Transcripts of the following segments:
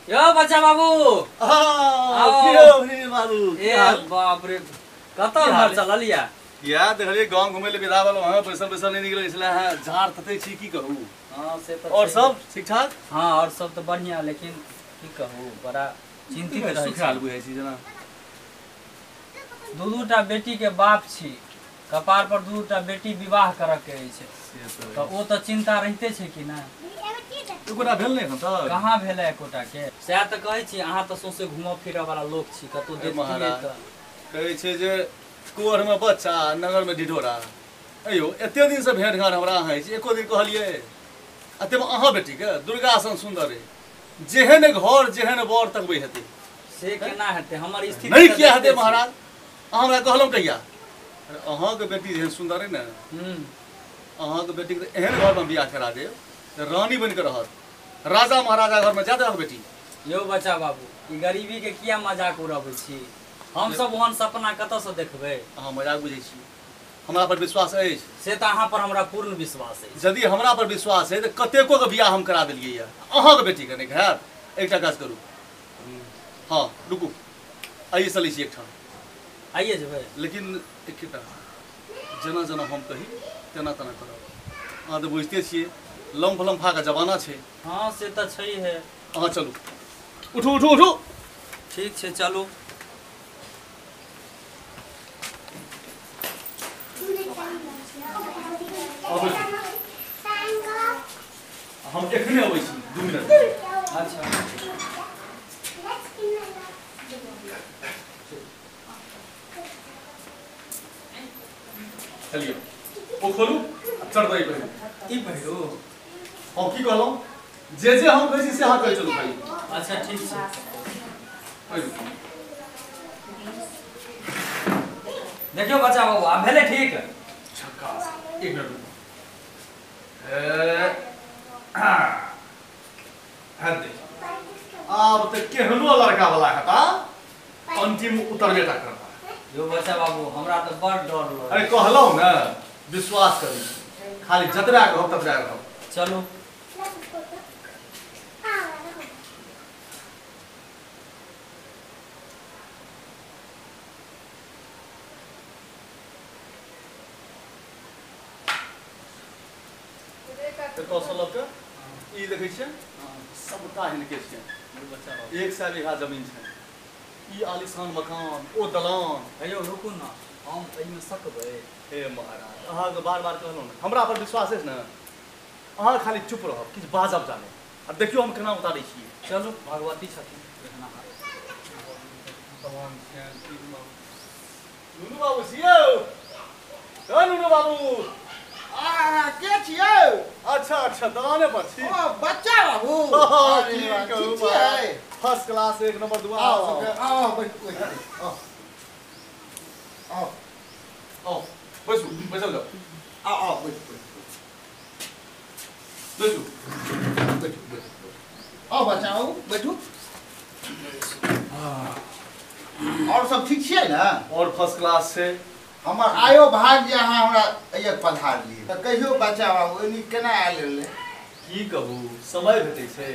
यो बच्चा बाबू बाबू ए बाप रे कतऽ घर चलल या या देखलियै गांव घुमै ले विदा भेलहुँ हँ बैसल बैसल नहि निकलै छलै हँ झाड़ तते छी की कहू। हाँ से तऽ और सब ठीक ठाक। हाँ और सब तऽ बढ़िया लेकिन की कहू बड़ा चिंतित रहै छी बुझै छी जेना दू दूटा बेटी के बाप छी कपार पर दू दूटा बेटी विवाह करऽ के अछि तऽ ओ तऽ चिंता रहिते छै कि नहि। एकोटा भेल नहि एखन तक। कहाँ भेलै एकोटा के सएह तऽ कहै छी अहाँ तऽ सौंसे घूमऽ फिरऽ वाला लोक छी कतौ देखतियै तऽ कहै छै जे कोढ़ में बच्चा नगर में ढिढोरा। अयो एते दिन से भेंट घाट हमरा अहाँ अछि एको दिन कहलियै आ ताहिमे अहाँ बेटीके दुर्गा सन सुन्दर अइ जेहन घर जेहन बर तकबै हेतै से केना हेतै हमर स्थिति नहि किया हेतै महाराज। अहाँ हमरा कहलहुँ कहिया अहाँके बेटी जेहन सुन्दर अइ ने अहाँके बेटीके एहन घरमे बियाह करा देब तऽ रानी बनि कऽ रहत राजा महाराजा घरमे जायत अहाँके बेटी। यौ बच्चा बाबू ई गरीबी के किया मजाक उड़ाबै छी हम सब ओहन सपना कतऽ से देखबै। अहाँ मजाक बुझै छी हमरा पर विश्वास अछि से तऽ अहाँ पर हमरा पूर्ण विश्वास अछि। यदि हमरा पर विश्वास है तऽ कतेको के बियाह हम करा देलियै यऽ अहाँके बेटीके नहि हैत। एकटा काज करू हाँ रुकू आइए चलै छी एकठाम आइए जेबै लेकिन एकेटा जेना जेना हम कही तेना तेना करब। अहाँ तऽ बुझिते छियै लम्फ लम्फाके जमाना छै। हाँ से तऽ छै है। अहाँ चलू उठू उठू उठू। ठीक छै चलू। हम एखने अबै छी 2 मिनट। अच्छा चलिए ओ खोलू चढ़ दे पहिरू ई पहिरू। हम की कहलहुँ जे जे हम कहै छी से अहाँ कहै चलू खाली। अच्छा ठीक छै पहिरू। देखियौ बच्चा बाबू आब भेलै ठीक। झकास एक मिनट रुकू। आब तऽ केहनो लड़का वाला हेता अंतिम उतरबे टा करता। यो बच्चा बाबू हमरा तऽ बड़ डर लगै। अरे कहलहुँ ने विश्वास करू खाली जतरा कहब ततरा कहब। चलू ई देखै छियै सबटा हिनके छियै 100 बीघा जमीन छै ई आलीशान मकान ओ दलान। हेयौ रुकू ने हम एहिमे सकबै। हे महाराज अहाँके बार बार कहलहुँ ने हमरा पर विश्वास अछि ने अहाँ खाली चुप रहब किछु बाजब जाने आ देखियौ हम केना उतारै छियै। चलू भगवती छथिन नुनू बाबू छियौ नुनू बाबू के छियै? अच्छा अच्छा दलाने पर छी। ओ बच्चा बाबू फर्स्ट क्लास 1 नंबर दुआ। आओ आओ बैठू आओ आओ आओ बैसू बैसल जाओ। आओ आओ बैठू बैसू बैठू बैठू आओ बच्चा आओ बैठू। और सब ठीक छियै ने? और फर्स्ट क्लास छै। हमर आयो भाग जे अहाँ हमरा एहिया पधारलियै तऽ कहियो बच्चा बाबू एनी केना आयल रहलै? की कहू समय भेटै छै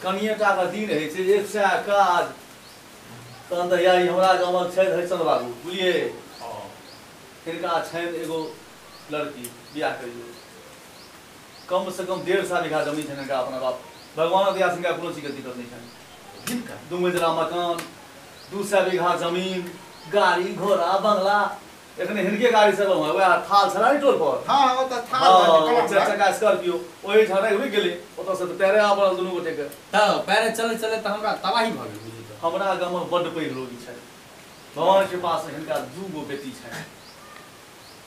कनिए टा के दिन होइ छै 100 काज तहन तऽ या हमरा गामक छथि हरिचंद बाबू बुझलियै हिनका छनि एगो लड़की बियाह करियौ कम से कम 150 बीघा जमीन छनि हिनका अपना बाप भगवानक दया से हिनका कोनो चीजके दिक्कत नहि छनि। हिनका 2 मंजिला मकान 200 बीघा जमीन गाड़ी घोड़ा बंगला। एखने हिनके गाड़ी से एलहुँ हँ वएह थाल छला ने टोल पर। हाँ ओ तऽ थाल 4 चक्का स्कॉर्पियो ओहि ठाम रुकि गेलै ओतऽ से तऽ पैरे आबऽ पड़ल दुनू गोटेके। तऽ पैरे चले चले तऽ हमरा तबाही भऽ गेल बुझू। तऽ हमरा गामक बड्ड पैघ रोगी छथि भगवान कृपा से हिनका 2 गो बेटी छनि।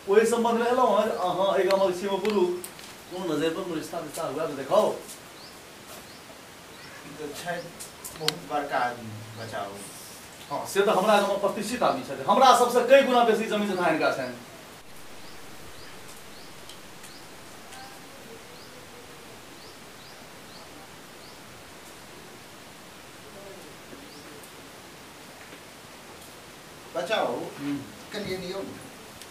ओहि सम्बन्धमे एलहुँ हँ अहाँ एहि गामक छी गुरु कोनो नजरि पर कोनो रिश्ता तिस्ता हुए तऽ देखाउ। छथि बहुत बड़का आदमी बचाउ। हाँ से तऽ हमरा गामक प्रतिष्ठित आदमी छथि हमरा सबसँ कई गुना बेसी जमीन जथा हिनका छनि। बचाउ कनिए दियौ।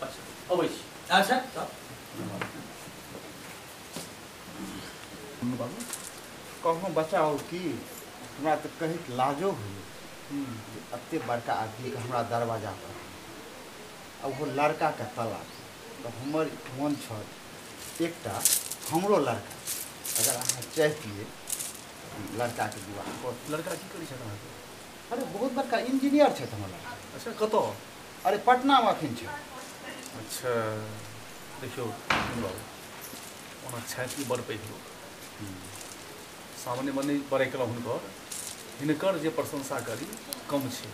अच्छा अबै छी। अच्छा बाबू कहलहुँ बच्चा हो की हमरा तऽ कहैत लाजो होइए जे एते बड़का आदमीके हमरा दरवाजा पर आ ओहो लड़काके तलाक। तऽ हमर मोन छल एकटा हमरो लड़का, अगर अहाँ चाहतियै लड़काके विवाह कऽ। लड़का की करै छथि अहाँके? अरे बहुत बड़का इंजीनियर छथि हमर लड़का। अच्छा, कतऽ? अरे पटनामे अखन छै। अच्छा, देखियौ बाबू, ओना छथि बड़ पैघ लोक, सामान्यमे नहि बड़ाइ केलहुँ हुनकर, हिनकर जे प्रशंसा करी कम छै।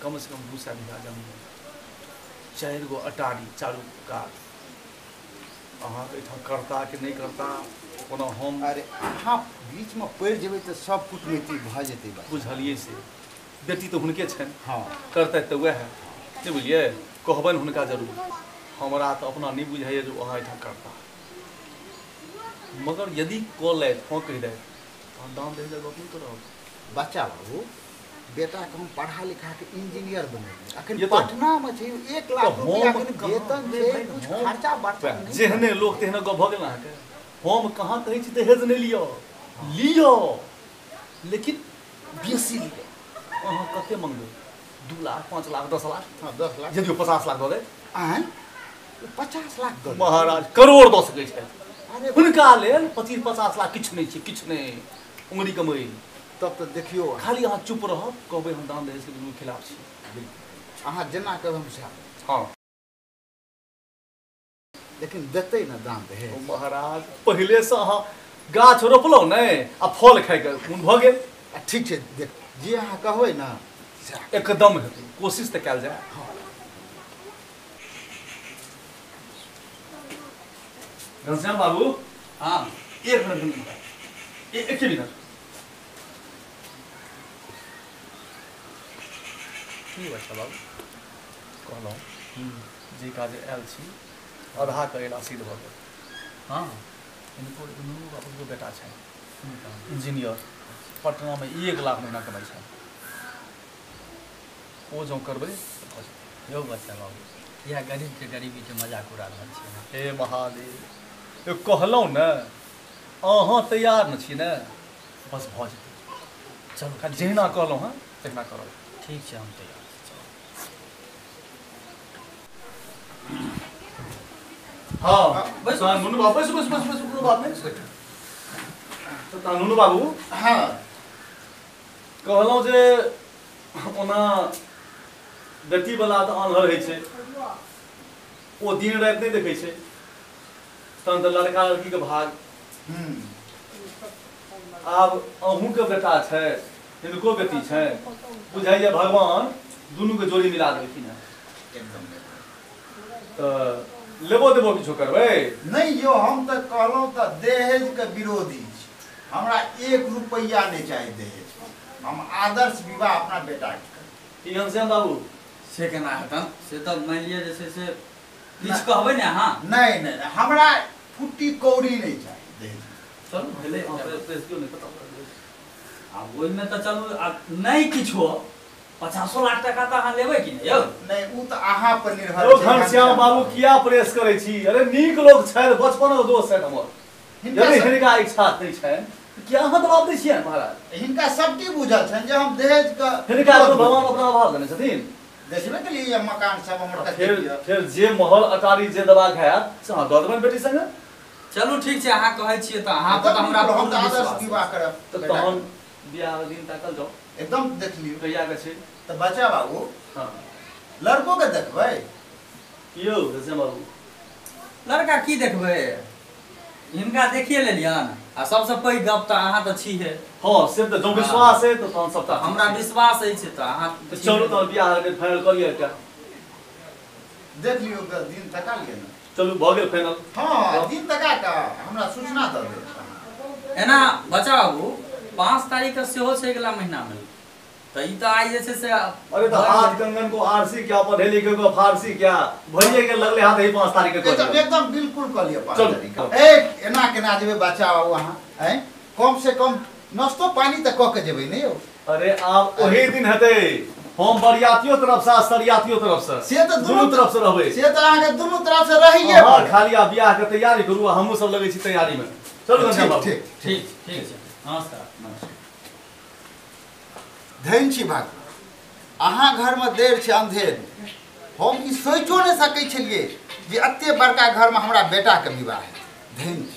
कमसँ कम 200 बीघा जमीन, 4 गो अटारी चारू कात। अहाँके एहिठाम करता कि नहि करता ओना हम। अरे अहाँ बीचमे पड़ि जेबै तऽ सब कुटमैती भऽ जेतै। बुझलियै, से बेटी तऽ हुनके छनि। हँ, करतै तऽ वएह, नहि बुझलियै? कहबनि हुनका जरूर। हमरा तऽ अपना नहि बुझाइए जे अहाँ एहिठाम करता, मगर यदि कऽ लैत, हँ कहि दैत, तहन दाम दहेजक गप नहि करब। बच्चा बाबू, बेटाके हम पढ़ा लिखा के इंजीनियर बनेलियै, अखन पटनामे छै, 1 लाख रुपया वेतन छै, कुछ खर्चा बर्चा नहि। जेहने लोक तेहने गप भऽ गेल अहाँके। हम कहाँ कहै छी दहेज नहि लिअ, लिअ लेकिन बेसी लिअ। अहाँ कते मङ्गबै? 2 लाख, 5 लाख, 10 लाख? हँ, 10 लाख। यदि 50 लाख दऽ देत? आँय, 50 लाख दऽ? महाराज करोड़ दऽ सकै छथि। हुनका लेल 25-50 लाख किछु नहि छै, किछु नहि, उंगली कमैल। तब तऽ देखियौ, खाली अहाँ चुप रहब, कहबै हम दान दहेजके बिलकुल खिलाफ छी। अहाँ जेना कहब हम सएह। हँ, लेकिन देतै ने दान दहेज? महाराज पहिलेसँ अहाँ गाछ रोपलहुँ नहि आ फल खाइके मोन भऽ गेल। ठीक छै, देख जे अहाँ कहबै ने एकदम हेतै, कोशिश तऽ कयल जाय। हँ। घनश्याम बाबू। हाँ, 1 मिनट, एक मिनट। की बच्चा बाबू, कहलहुँ जे काज आयल छी आधा करेला सिद्ध भऽ गेल। हाँ, हिनको नुनू बाबूके बेटा छनि इंजीनियर, पटनामे 1 लाख महीना कमाइ छनि। ओ जँ करबै तऽ भऽ जेतै। यौ बच्चा बाबू, इएह गरीबके गरीबीके मजाक उड़ा रहल छी। हे महादेव, कहलहुँ ने अहाँ तैयार ने छी ने, बस भऽ जेतै। चलू, खाली जहिना कहलहुँ हँ तहिना करब। ठीक छै, हम तैयार छी। हाँ, नुनू बाबू, बैसू बैसू बैसू बैसू, कोनो बात नहि। तऽ नुनू बाबू। हाँ, कहलहुँ जे ओना बेटीवला तऽ आन्हर होइ छै, ओ दिन राति नहि देखै छै, तहन तऽ लड़का लड़कीके भाग। आब अहूँके बेटा छै, हिनको बेटी छै, बुझाइए भगवान दुनूके जोड़ी मिला देलखिन हेँ। एकदम। तऽ लेबो देबो किछो करबै? नहि यौ, हम तऽ कहलहुँ तऽ दहेजके विरोधी छी। हमरा 1 रुपैआ नहि चाही दहेज। हम आदर्श विवाह अपना बेटाके करब। की घनश्याम बाबू? से केना हेतनि? से तऽ मानि लिअ जे छै से किछु कहबै ने अहाँ? नहि नहि, हमरा फुट्टी कौड़ी नहि चाही दहेज। चलू भेलै, आ ओहिमे तऽ चलू नहि किछो 50 लाख टका तऽ अहाँ लेबै कि नहि यौ? नहि, ओ तऽ अहाँ पर निर्भर छै। घनश्याम बाबू किया प्रेस करै छी? अरे नीक लोक छथि, बचपनक दोस्त छथि हमर। यदि हिनका इच्छा नहि छनि किया अहाँ दबाव दै छियनि महाराज? हिनका सब की बुझल छनि जे हम दहेजके हिनका भगवान अपना अभाव देने छथिन। देखबे के लिए मकान सब हमर फेर फेर जे महल अटारी जे दबाक हैत से अहाँ दऽ देबनि बेटी संगे। चलू ठीक छै, अहाँ कहै छियै तऽ अहाँ पर हमरा हम आदर्श विवाह करब। तऽ तहन बियाह दिन ताकल जाउ, एकदम देख लियौ कहिया के छै। तऽ बच्चा बाबू। हाँ, लड़को के देखबै? की यौ घनश्याम बाबू? लड़का की देखबै, हिनका देखिए लेलियनि। आ सबसँ पैघ गप तऽ अहाँ तऽ छीहे। हँ, से तऽ जँ विश्वास है तऽ तहन सबटा हमरा विश्वास अछि तऽ अहाँ चलू तहन बियाह के फाइनल कऽ लिअ एकटा। देख लियौ, दिन तका लिअ ने। चलू भऽ गेल फाइनल। हँ, दिन तका कऽ हमरा सूचना दऽ देब। एना बच्चा बाबू, 5 तारीख के सेहो छै अगिला महीनामे, तऽ ई तऽ आइ जे छै से। अरे तऽ हाथ कंगन को आरसी क्या, पढ़े लिखे को फारसी क्या, भइए गेल लगले हाथ ही 5 तारीख के कऽ लिअ। एकदम बिल्कुल कऽ लिअ 5 तारीख। ए एना केना जेबै बच्चा बाबू अहाँ? आँय, कम से कम नाश्तो पानी तऽ कऽ के जेबै ने यौ? अरे आब ओही दिन हेतै, हम बरियातियो तरफ से सरियातियो तरफ से, से तऽ दुनू तरफ से रहबै। से तऽ अहाँके दुनू तरफ से रहिए। हां, खाली आ बियाह के तैयारी करू, हमहूँ सब लगै छी तैयारी में। चलू घनश्याम बाबू। ठीक ठीक ठीक छै, नमस्कार। नमस्कार। धन छी भगवान। अहाँ घरमे देर छै अन्धेर, हम ई सोचियो नहि सकै छलियै जे एते बड़का घरमे हमरा बेटाके विवाह है। धन छी।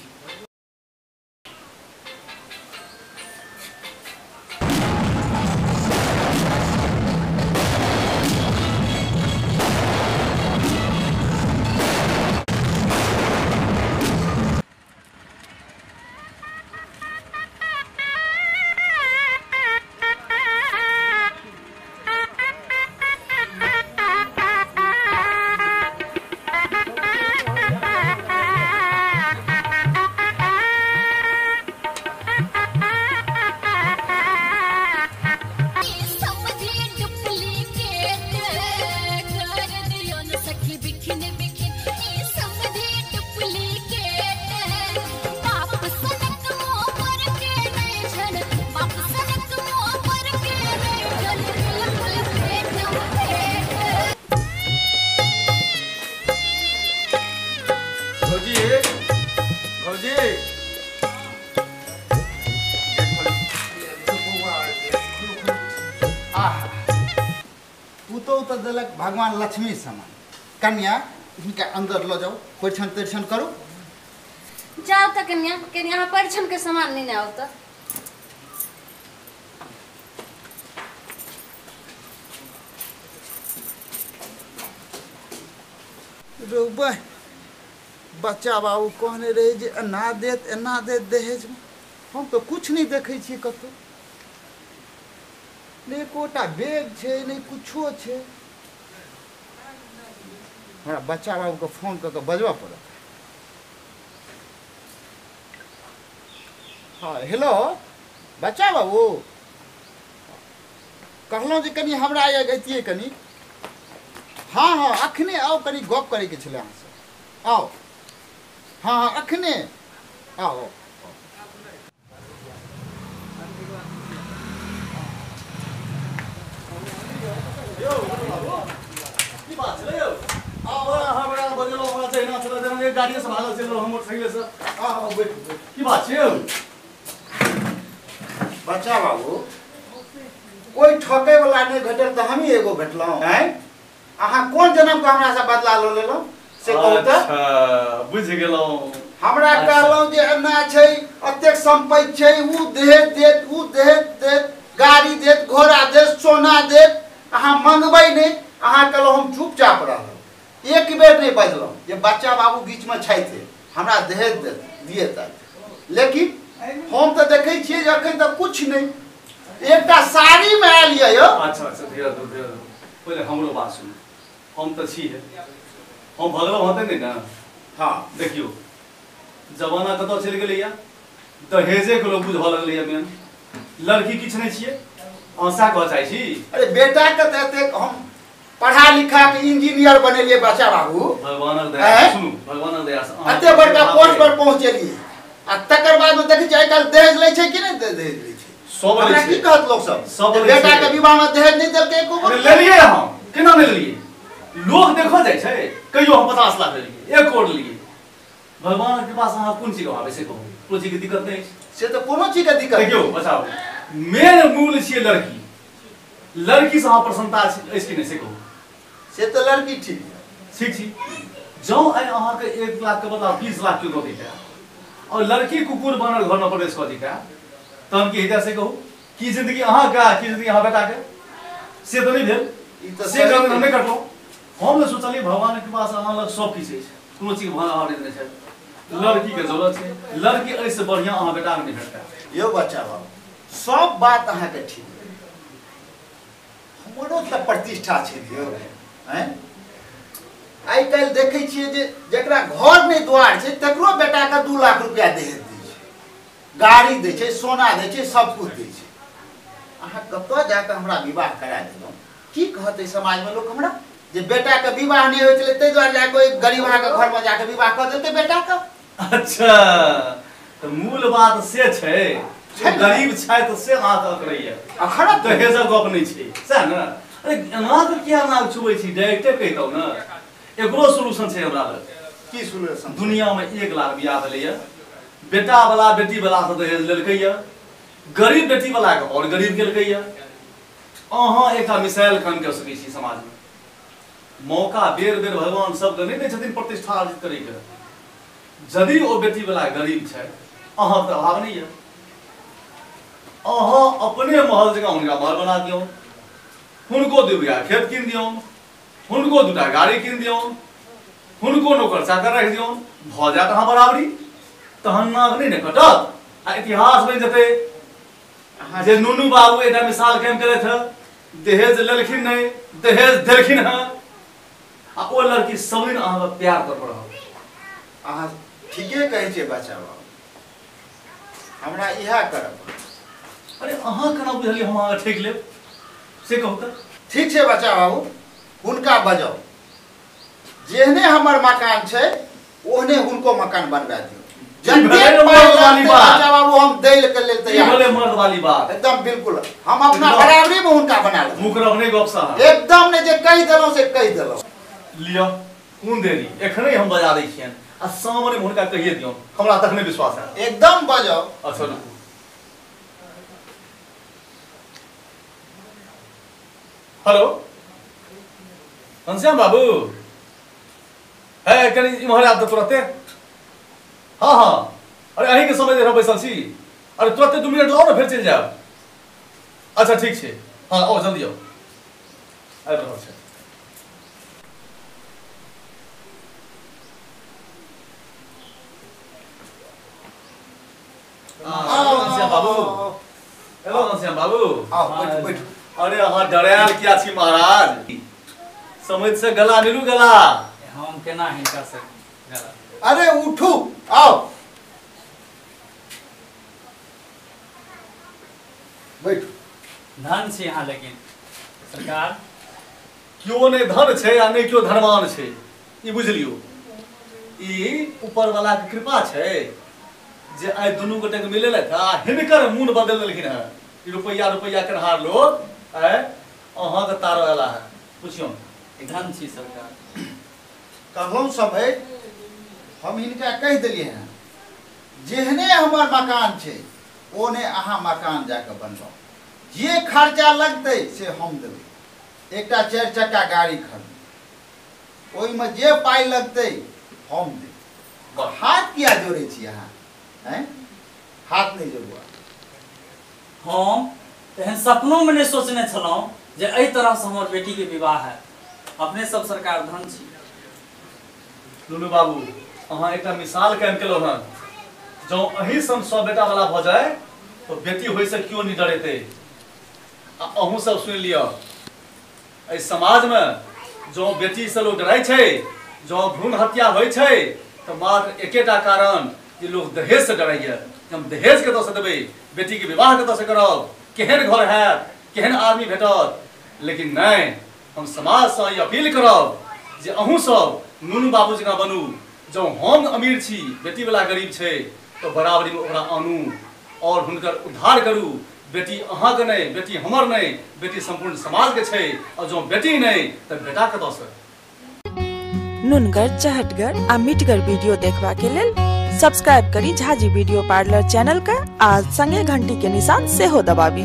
भगवान लक्ष्मी समान कन्या हिनका अंदर ल जाओ, परिछन तरिछन करू। जाओ त कन्या, कन्या अहाँ परिछन के सामान लेने आओ त। रौबा बच्चा बाबू कहने रहे जे एना देत एना देत दहेज में, हम तो कुछ नहीं देखै छियै कतौ, ने एकोटा बैग छै ने कुछो छै। हमरा बच्चा बाबूके फोन कऽ कऽ बजबऽ पड़त। हाँ हेलो बच्चा बाबू, कहलहुँ जे कनि हमरा अइतियै कनि। हाँ हाँ अखने आउ, कनि गप करैके छलै अहाँसँ। आउ, हाँ हाँ अखने आउ। गाड़ी से भागल चल रहल मोटरसाइकिल से। आओ बैठ बैठ, की बात छै बच्चा बाबू? कोई ठकै वाला नहि भेटल तऽ हमही एगो भेटलहुँ। आँय अहाँ कोन जन्म के हमरा से बदला लऽ लेलहुँ से कहू तऽ? अच्छा बुझि गेलहुँ। हमरा कहलहुँ जे एना छै, एतेक सम्पत्ति छै, उ दहेज देत उ दहेज देत, गाड़ी देत, घोड़ा देत, सोना देत, अहाँ मंगबै नहि। अहाँ कहलहुँ हम चुपचाप रहलहुँ, एक बेर नहीं बजलहुँ जे बच्चा बाबू बीचमे छथि हमरा दहेज दिए तक। लेकिन हम तऽ देखै छियै जे अखन तक कुछ नहि, एकटा साड़ीमे आयल यऽ यौ। अच्छा अच्छा धीरे धीरे धीरे पहिले हमरो बात सुनू। हम तऽ छी हम भगलहुँ हँ तऽ नहि ने। हाँ देखियौ जमाना कतऽ चलि गेलैया, दहेजेके लोक बुझऽ लगलैया मेन। लड़की किछु नहि छियै, अहाँ सएह कहऽ चाहै छी? अरे बेटाके तऽ एतेक हम पढ़ा लिखा के इंजीनियर बनेलिए बच्चा बाबू, भगवानक दया से। सुनू भगवानक दया से एते बड़का पोस्ट पर पहुंचेलिए, आ तकर बाद में देखै छियै आइ काल्हि दहेज लै छै कि नहि दहेज लै छै? सब लै छै। की कहत लोक सब बेटा के विवाह में दहेज नहि देलकै एको गो? लेलिए हम, केना नहि लेलिए? लोक देखो जाइ छै, कहियो हम 50 लाख लेलिए, 1 करोड़ लेलिए। भगवानक कृपा से अहाँ कोन चीज अभाव से कहू? कोनो चीज के दिक्कत नहि से तऽ कोनो चीज के दिक्कत। देखियौ बचाउ, मेन मूल छियै लड़की। लड़की से अहाँ प्रसन्नता अछि कि नहि से कहू? से तऽ लड़की ठीक ठीक छी। जँ आइ अहाँके 1 लाख के बदला 20 लाख केओ दऽ दैता और लड़की कुकुर बनल घरमे प्रवेश कऽ दैता तहन की हेतै से कहू? की जिंदगी अहाँके, की जिंदगी अहाँ बेटाके? से तऽ नहि भेल, से गलत हम नहि कटलहुँ। हम तऽ सोचलियै भगवानके कृपासँ अहाँ लग सब किछु अछि, कोनो चीजके भगवान अहाँ नहि देने छथि। लड़कीके जरूरत छै, लड़की एहिसँ बढ़िआँ अहाँ बेटाके नहि भेटता। यौ बच्चा बाबू सब बात अहाँके ठीक, हमरो तऽ प्रतिष्ठा छै यौ। आँय आइ काल्हि देखै छियै जे जकरा घर नहि द्वार छै तकरो बेटाके 2 लाख रुपया दहेज दै छै, गाड़ी दै छै, सोना दै छै, सब कुछ दै छै। अहाँ कतऽ जाकऽ हमरा विवाह करा देलहुँ? की कहतै समाजमे लोक हमरा जे बेटाके विवाह नहि होइ छलै ताहि दुआरे जाकऽ ओहि गरीबाके घरमे जाकऽ विवाह कऽ देलकै बेटाके? अच्छा तऽ मूल बात से छै, गरीब छै तऽ से अहाँके अकड़ैया, दहेजक गप नहि छै सएह ने? अरे एना तऽ किया नाक छुबै छी, डायरेक्टे कहितहुँ ने। एकरो सोल्यूशन छै हमरा लग। की सोल्यूशन? दुनियामे 1 लाख बियाह भेलैया, बेटा वाला बेटी वाला से दहेज लेलकैया, गरीब बेटी वाला के और गरीब केलकैया। अहाँ एकटा मिसाइल कायम कऽ सकै छी समाजमे। मौका बेर बेर भगवान सबके नहि दै छथिन प्रतिष्ठा अर्जित करैके। यदि ओ बेटीवला गरीब छै, अहाँके अभाव नहि यऽ, अहाँ अपने महल जकाँ हुनका महल बना दियौ, हुनको 2 बीघा खेत कीन दियौ, हुनको 2टा गाड़ी कीन दियौ, हुनको नौकर चाकर राखि दियौ, भऽ जायत अहाँ बराबरी। तहन नाक नहि ने कटत आ इतिहास बनि जेतै जे नूनू बाबू एकटा मिसाल कायम केलथि हँ, दहेज लेलखिन नहि, दहेज देलखिन हँ, आ ओ लड़की सब दिन अहाँके प्यार कर रहल। अहाँ ठीके कहै छियै बच्चा बाबू, हमरा इएह करब। अरे अहाँ केना बुझलियै हम अहाँके ठकि लेब से कहू तऽ? ठीक छै बच्चा बाबू, हुनका बजाउ, जेहने हमर मकान छै ओहने हुनको मकान बनवा दियौ। जतेक पाइ लगतै बच्चा बाबू हम दै के लेल तैयार। भले मर्द वाली बात एकदम बिल्कुल, हम अपना बराबरी में हुनका बना लेब। मुकरब नहि गप सँ एकदम नहि, जे कहि देलहुँ से कहि देलहुँ। लिअ कोन देरी, एखने हम बजा दै छियनि आ सामने हुनका कहिए दियौ, हमरा तखने विश्वास है। एकदम बजाउ। अच्छा रुकू। हेलो घनश्याम बाबू, है कनि इम्हर आयब तऽ तुरते। हाँ हाँ, अरे अहीँके समय दे बैसल छी। अरे तुरते 2 मिनट लाउ ने, फेर चलि जायब। अच्छा ठीक छै, हाँ आउ जल्दी आउ, आबि रहल छै। घनश्याम बाबू, हेलो घनश्याम बाबू, आउ बैठू बैठू। अरे अहाँ डरायल किया छी महाराज? समझ से गला मिलू गला। हम केना हिनका से गला? अरे उठू आओ बैठू। धन छी अहाँ, लेकिन सरकार केओ नहि धन छै आ नहि केओ धनवान छै, ई बुझि लियौ। ई ऊपर वाला के कृपा छै जे आइ दुनू गोटे के मिलेलथि आ हिनकर मोन बदलि देलखिन हँ। ई रुपैआ रुपैआ केनहार लोक आइ अहाँके तारऽ एला हँ। पुछियौ। धन छी सरकार। कहलहुँ सब है, हम हिनका कहि देलियै हँ जेहने हमर मकान छै ओहने अहाँ मकान जाकऽ बनबाउ, जे खर्चा लगतै से हम देबै। एकटा 4 चक्का गाड़ी खरीदू, ओहिमे जे पाइ लगतै हम देबै। हाथ किया जोड़ै छी अहाँ? हैं, हाथ नहि जोड़ू। हम एहन सपनोमे नहि सोचने छलहुँ जे एहि तरहसँ हमर बेटीके विवाह हैत। अपने सब सरकार धन छी। लुलू बाबू, अहाँ एकटा मिसाल कायम केलहुँ हँ। जँ अहीं सन 100 बेटा वाला भऽ जाय तऽ बेटी होइसँ केओ नहि डरेतै। आ अहूँ सब सुनि लिअ, एहि समाजमे जँ बेटीसँ लोक डराइ छै, जँ भ्रूण हत्या होइ छै, तऽ मात्र एकेटा कारण जे लोक दहेजसँ डराइए। हम दहेज कतऽसँ देबै, बेटीके विवाह कतऽसँ करब, केहन घर हैत, केहन आदमी भेटत। लेकिन नहि, हम समाजसँ ई अपील करब जे अहूँ सब नूनू बाबू जकाँ बनू। जँ हम अमीर छी, बेटीवला गरीब छै, तऽ बराबरीमे ओकरा आनू और हुनकर उद्धार करू। बेटी अहाँके नहि, बेटी हमर नहि, बेटी सम्पूर्ण समाजके छै। और जँ बेटी नहि तऽ बेटा कतऽसँ? नुनगर, चहटगर आ मिठगर वीडियो देखबा के लेल सब्सक्राइब करी झाजी वीडियो पार्लर चैनल के आ संगे घंटी के निशान सेहो दबाबी।